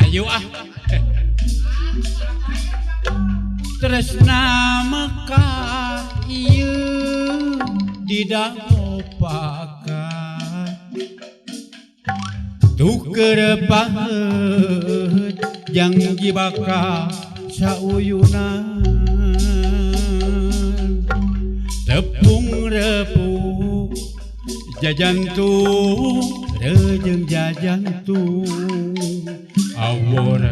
Ayo ah. Tresna mekar ieu didagopakan tuker paheut jang jibaka sauyunan tepung repuk jajantung rejeng jajantung awor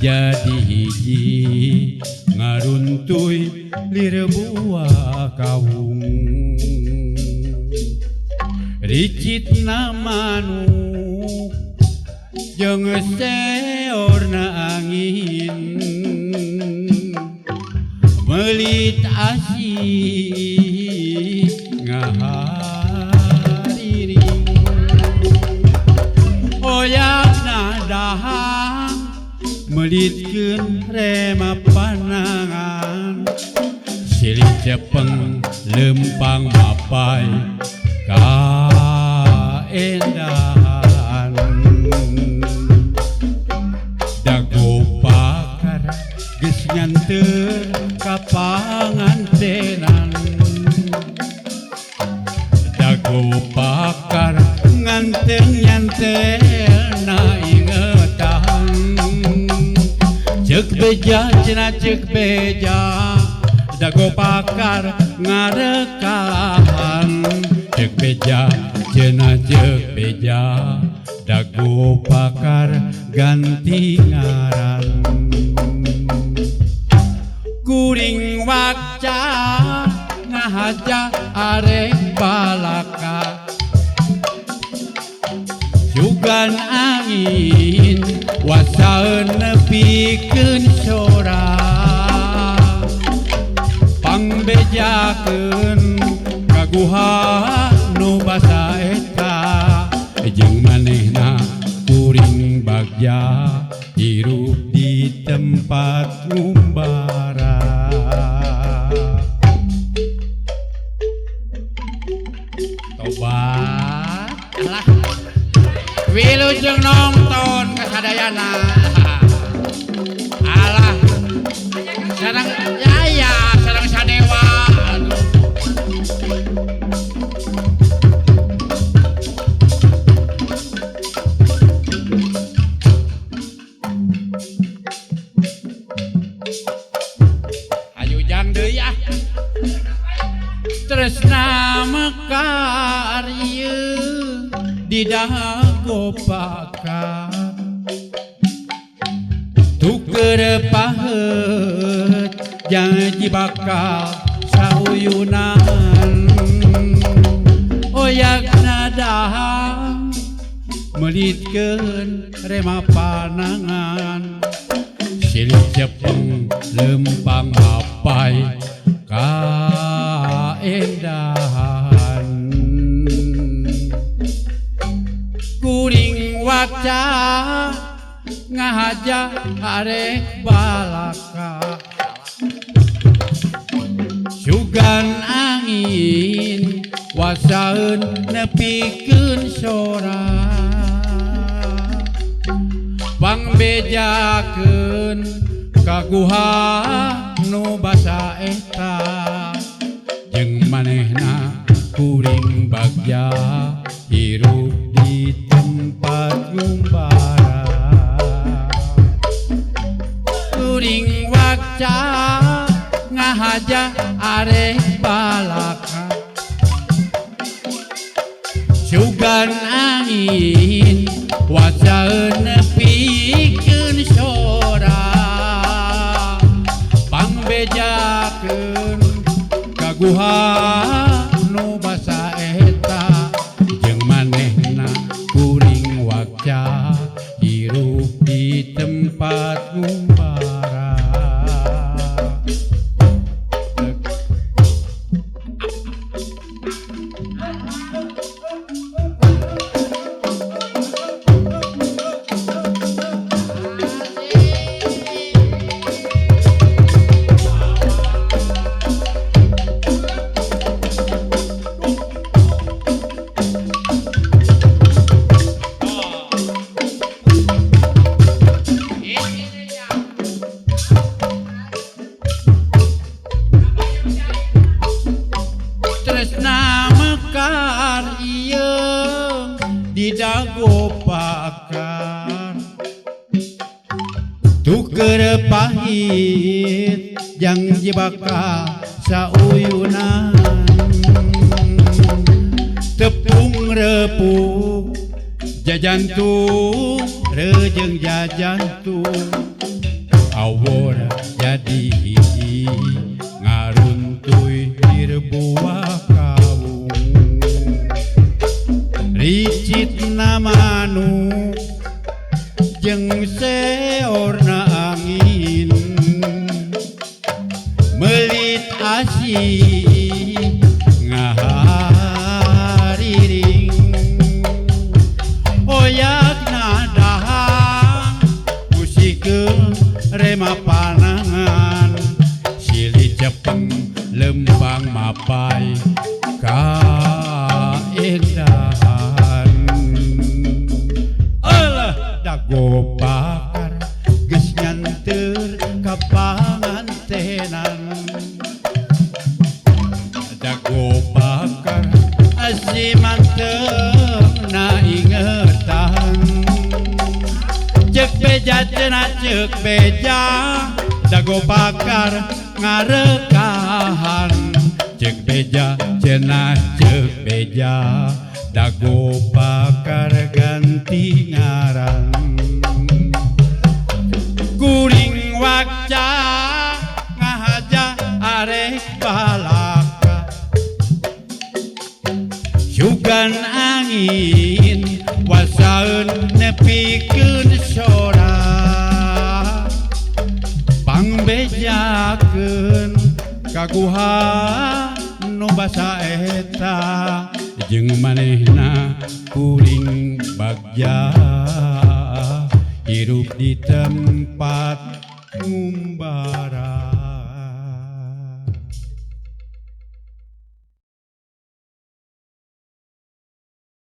jadi hiji ngaruntuy lir buah kawung ricit na manuk jeung seorna angin melit asih ngahariring oyak nadahang melitkeun rema panangan silih cepeng lempang mapai kaendahan dago pakar geus nyanteur ka pangantenan dago pakar nganten nyantel na ingetan cek beja cenah cek beja dago pakar ngarekahan cek beja cenah cek beja dago pakar ganti ngaran kuring waca ngahaja arek balaka sugan angin wasaeun nepikeun sora pangbejakeun ka guha nu basa eta jeung manehna kuring bagja hirup di tempat ngumbara. Tobat alah wilujeng nonton kasadayana alah sareng yaya sareng sadewa. Ayo jang deui ah tresna mekar ieu di dago pakar tuker paheut janji bakal sauyunan oyak nadahang melitkeun rema panangan silih cepeng lempang mapai kaendahan kuring waca ngahaja arek balaka sugan angin wasaeun nepikeun sora pangbejakeun ka guha nu basa eta jeung manehna kuring bagja hirup di tempat ngumbara kuring waca ngahaja ngahaja arek balaka sugan angin wacaeun nepikeun sora pangbejakeun ka guha nu basa eta jeung manehna kuring wakca hirup di tempat ngumbara. Tresna mekar ieu di dago pakar tuker pahit jang jibaka sauyunan tepung repuk jajantung rejeng jajantung awor jadi hiji ngaruntuy dirbuah kawung ricit manuk jeung seorna angin melit asih ngahariring oyak nadahang musikeun rema panangan silih cepeng lempang mapai kaendahan. Alah dago bakar geus nyanteur ka pangantenan dago bakar asih mantep na ingetan cek beja cenah cek beja dago bakar ngarekahan cek beja cenah cek beja dago bakar ganti ngaran kuring wakca ngahaja arek balaka sugan angin wasaeun nepikeun sora pangbejakeun ka guha nu basa eta jeung manehna kuring bagja hirup di tempat ngumbara.